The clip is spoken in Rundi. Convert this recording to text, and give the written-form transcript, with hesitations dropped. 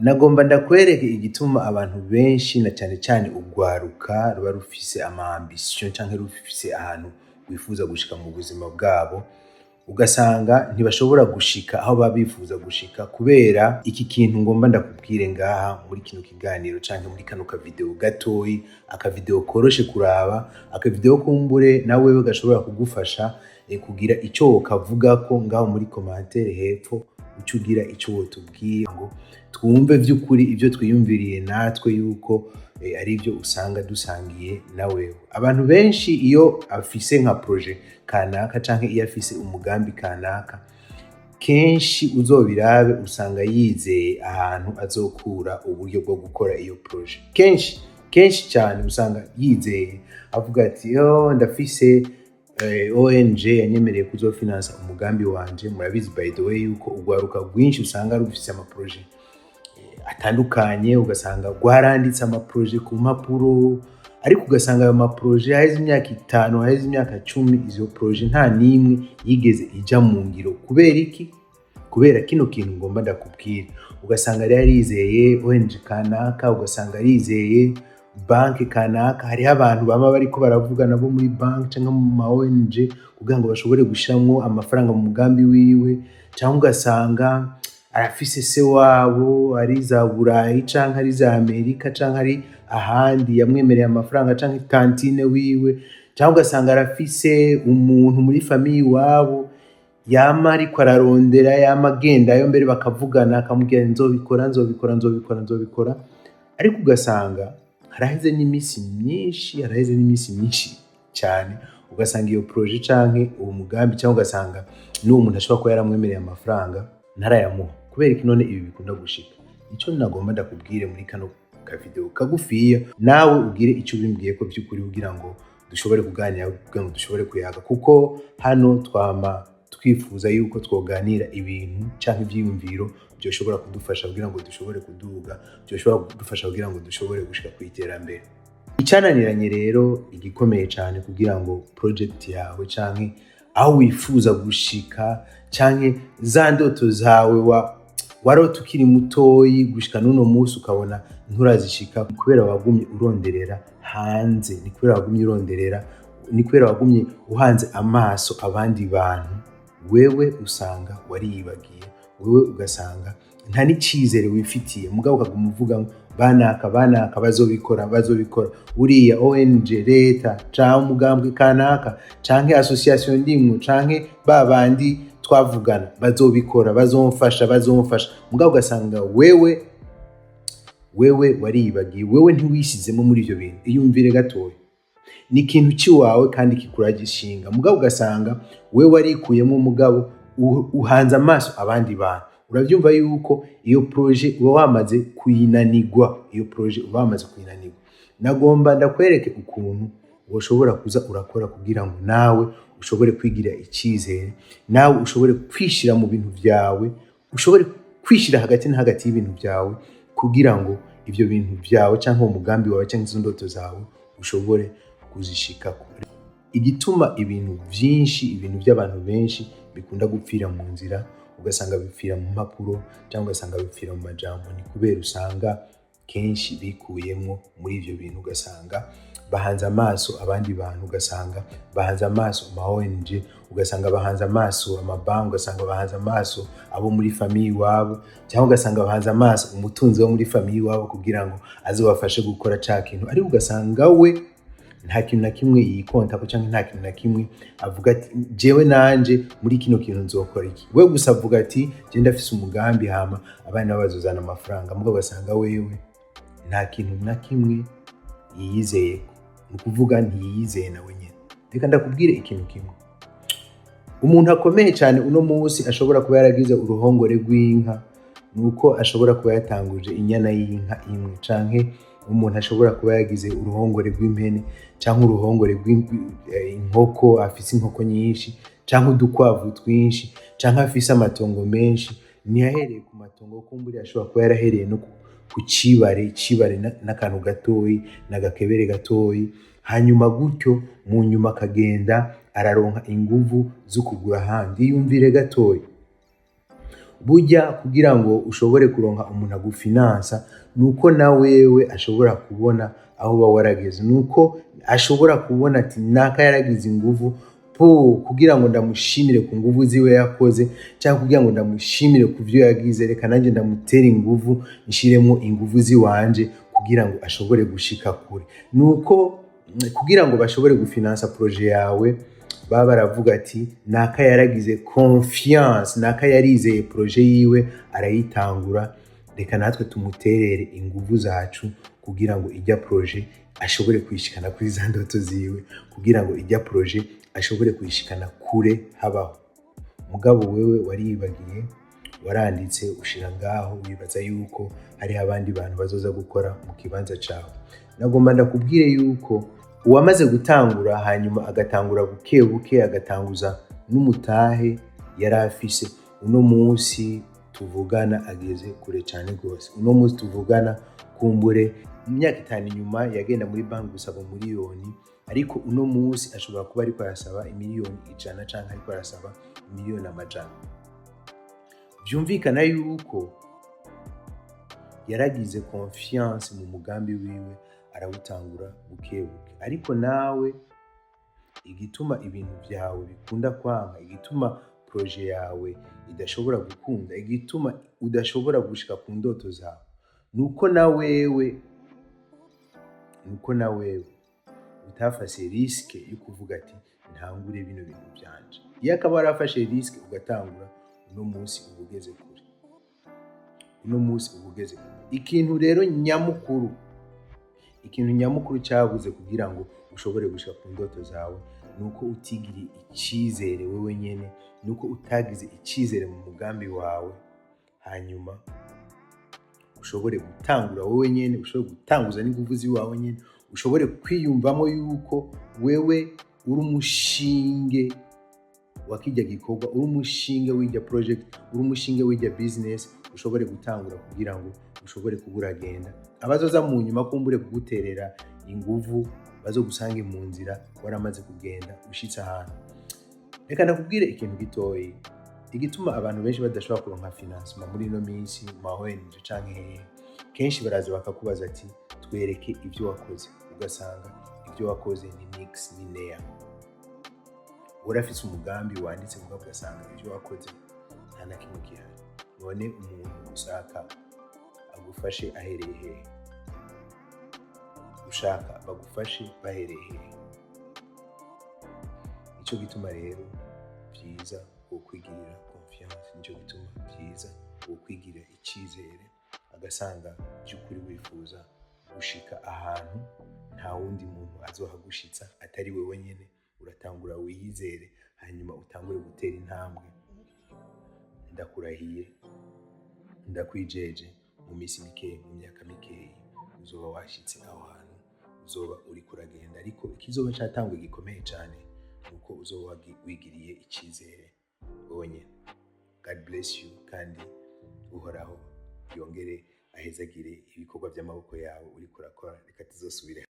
Nagomba ndakwereke igituma abantu benshi, na cane cane urwaruka ruba rufise ama ambition canke rufise ahantu rwifuza gushika mu buzima bwabo, ugasanga ntibashobora gushika aho baba bifuza gushika kubera iki kintu ngomba ndakubwire ngaha muri kino kiganiro canke muri kano kavideo gatoyi, akavideo koroshe kuraba, akavideo kumbure na wewe gashobora kugufasha kugira ico wokavugako ngaho muri commentaire hepfo, uce ugira ico wotubwiye ngo twumve vy'ukuri ivyo twiyumviriye natwe yuko ari byo usanga dusangiye na wewe. Abantu benshi iyo afise nka projet kanaka canke iyo afise umugambi kanaka, kenshi uzobirabe usanga yizeye ahantu azokura uburyo bwo gukora iyo projet. Kenshi kenshi cyane usanga yizeye, avuga ati: "Oh, ndafise ONG yanyemereye kuzofinansa umugambi wanje." Murabizi, by the way, yuko urwaruka rwinshi usanga rufise amaprojet atandukanye, ugasanga rwaranditse amaprojet ku mpapuro, ariko ugasanga ayo maprojet haheze imyaka 5, haheze imyaka 10, izo projet nta n'imwe yigeze ija mu ngiro. Kubera iki? Kubera kino kintu ngomba ndakubwira. Ugasanga rero arizeye ONG kanaka, ugasanga arizeye banki kanaka. Hariho abantu bama bariko baravugana bo muri banki canke mu ma ONG kugira ngo bashobore gushiramwo amafaranga mu mugambi wiwe, canke ugasanga arafise se wabo ari za Burayi canke ari za Amerika canke ari ahandi yamwemereye amafaranga, canke tantine wiwe, canke ugasanga arafise umuntu muri famille iwabo yama ariko ararondera, yama agendayo mbere bakavugana, akamubwira: "Nzobikora, nzobikora, nzobikora, nzobikora." Ariko ugasanga haraheze n'iminsi myinshi, haraheze n'iminsi myinshi cyane, ugasanga iyo projet canke uwo mugambi, cyangwa ugasanga n'uwo muntu ashobora kuba yaramwemereye amafaranga ntarayamuha. Kubera iki none ibi bikunda gushika? Ico nagomba ndakubwire muri kano kavideo kagufiya, nawe ugire ico ubimbwiye ko by'ukuri, kugira ngo dushobore kuganira, kugira ngo dushobore kuyaga, kuko hano twama twifuza yuko twoganira ibintu canke ivyiyumviro byoshobora kudufasha kugira ngo dushobore kuduga, byoshobora kudufasha kugira ngo dushobore gushika ku iterambere. Icyananiranye rero igikomeye cyane kugira ngo project yawe canke aho wifuza gushika canke za ndoto zawe wa warota ukiri mutoyi, gushika n'uno munsi ukabona nturazishika, kubera wagumye uronderera hanze, ni kubera wagumye uronderera, ni kubera wagumye uhanze amaso abandi bantu. Wewe usanga wariyibagiye, wewe ugasanga nta n'icizere wifitiye, mugabo ukaguma uvuga ngo banaka banaka bazobikora, bazobikora, uriya ONG, leta, canke umugambwe kanaka, canke association ndimwo, canke ba bandi twavugana bazobikora, bazomfasha, bazomfasha. Mugabo ugasanga wewe wariyibagiye, wewe ntiwishyizemo muri ivyo bintu. Iyumvire gatoya, ni ikintu cy'iwawe kandi kikuragishinga, mugabo ugasanga wewe warikuyemo, umugabo uhanze amaso abandi bantu. Urabyumva yuko iyo projet uba wamaze kuyinanigwa, iyo projet uba wamaze kuyinanigwa. Nagomba ndakwereke ukuntu woshobora kuza urakora kugira ngo nawe ushobore kwigira icyizere, nawe ushobore kwishira mu bintu byawe, ushobore kwishira hagati na hagati y'ibintu byawe, kugira ngo ibyo bintu byawe cyangwa uwo mugambi wawe cyangwa izo ndoto zawe ushobore kuzishikako. Igituma ibintu byinshi, ibintu by'abantu benshi bikunda gupfira mu nzira, ugasanga bipfira mu mpapuro cyangwa ugasanga bipfira mu majambo, ni kubera usanga kenshi bikuyemo muri ibyo bintu, ugasanga bahanze amaso abandi bantu, ugasanga bahanze amaso ama ONG, ugasanga bahanze amaso amabanki, ugasanga bahanze amaso abo muri famille iwabo, cyangwa ugasanga bahanze amaso umutunzi wo muri famille iwabo kugira ngo azobafashe gukora ca kintu. Ariko ugasanga we nta kintu na kimwe yikontako, cyangwa nta kintu na kimwe avuga ati: "Jewe nanje muri kino kintu nzokora iki." We gusa avuga ati: "Je ndafise umugambi, hama abana bazozana amafaranga." Mugabo ugasanga wewe nta kintu na kimwe yiyizeyeko, ni ukuvuga ntiyiyizeye nawe nyene. Reka ndakubwire ikintu kimwe: umuntu akomeye cyane uno munsi ashobora kuba yaragize uruhongore rw'inka, ni uko ashobora kuba yatanguje inyana y'inka imwe, canke umuntu ashobora kuba yagize uruhongore rw'impene, canke uruhongore rw'inkoko, afise inkoko nyinshi canke udukwavu twinshi, canke afise amatongo menshi. Ntiyahereye ku matongo, kumbure ashobora kuba yarahereye no ku cibare, icibare n'akantu gatoyi n'agakebere gatoyi, hanyuma gutyo mu nyuma akagenda araronka inguvu zo kugura ahandi. Yumvire gatoyi. Burya kugira ngo ushobore kuronka umuntu agufinansa, nuko na wewe ashobora kubona aho uba warageze, nuko ashobora kubona ati naka yaragize inguvu po kugira ngo ndamushimire ku nguvu ziwe yakoze, cyangwa kugira ngo ndamushimire ku byo yagize, reka nanjye ndamutere inguvu, nshiremo inguvu ziwanje kugira ngo ashobore gushika kure. Nuko kugira ngo bashobore gufinansa projet yawe, baba baravuga ati naka yaragize confiance, naka yarizeye projet yiwe arayitangura, reka natwe tumuterere inguvu zacu kugira ngo ijya projet ashobore kuyishikana kuri za ndoto ziwe, kugira ngo ijya projet ashobore kuyishikana kure habaho. Mugabo wewe wariyibagiye, waranditse ushira ngaho, wibaza yuko hariho abandi bantu bazoza gukora mu kibanza cawe. Nagomba ndakubwire yuko uwamaze gutangura, hanyuma agatangura buke buke, agatanguza n'umutahe yari afise, uno munsi tuvugana ageze kure cyane rwose. Uno munsi tuvugana, kumbure mu myaka 5 inyuma yagenda muri banki gusaba 1 miliyoni, ariko uno munsi ashobora kuba ariko arasaba imiliyoni 100 canke ariko arasaba imiliyoni 100. Vyumvikana yuko yaragize confiance mu mugambi wiwe, arawutangura buke buke. Ariko nawe igituma ibintu vyawe bikunda kwanka, igituma projet yawe idashobora gukunda, igituma udashobora gushika ku ndoto zawe, nuko na wewe utafashe risque yo kuvuga ati ntangure bino bintu vyanje. Iyo akaba warafashe risque ugatangura, uno munsi uba ugeze kure, uno munsi uba ugeze kure. Ikintu rero nyamukuru, ikintu nyamukuru cyabuze kugira ngo ushobore gushika ku ndoto zawe, ni uko utigiriye icyizere wewe nyene, ni uko utagize icyizere mu mugambi wawe, hanyuma ushobore gutangura wowe nyene, ushobore gutanguza n'inguvu ziwawe nyene, ushobore kwiyumvamo yuko wewe uri umushinge wa kijya gikorwa, uri umushinge w'ijya project, uri umushinge w'ijya business, ushobore gutangura kugira ngo ushobore kuba uragenda. Abazoza mu nyuma kumbure kuguterera inguvu bazogusange mu nzira waramaze kugenda ushitse ahantu. Reka ndakubwire ikintu gitoyi. Igituma abantu benshi badashobora kuronka financement muri ino minsi mu ma ONG canke hehe, kenshi baraza bakakubaza ati twereke ibyo wakoze, ugasanga ibyo wakoze ni nix, ni neya. Urafise umugambi wanditse, mugabo ugasanga ibyo wakoze nta na kimwe gihari. None umuntu ushaka agufashe ahereye hehe? Ushaka bagufashe bahereye hehe? Nico gituma rero vyiza wokwigirira confiance, nico gituma vyiza wokwigirira icizere, agasanga by'ukuri wifuza gushika ahantu nta wundi muntu azohagushitsa atari wewe nyene. Uratangura wiyizere, hanyuma utangure gutera intambwe. Ndakurahiye, ndakwijeje, mu minsi mikeyi, mu myaka mikeyi, uzoba washitse aho hantu uzoba uriko uragenda. Ariko ikizoba catanguye gikomeye cane nuko uzoba wigiriye icizere wowe nyene. God bless you, kandi Uhoraho yongere ahezagire ibikorwa by'amaboko yawe uriko urakora. Reka tuzosubire.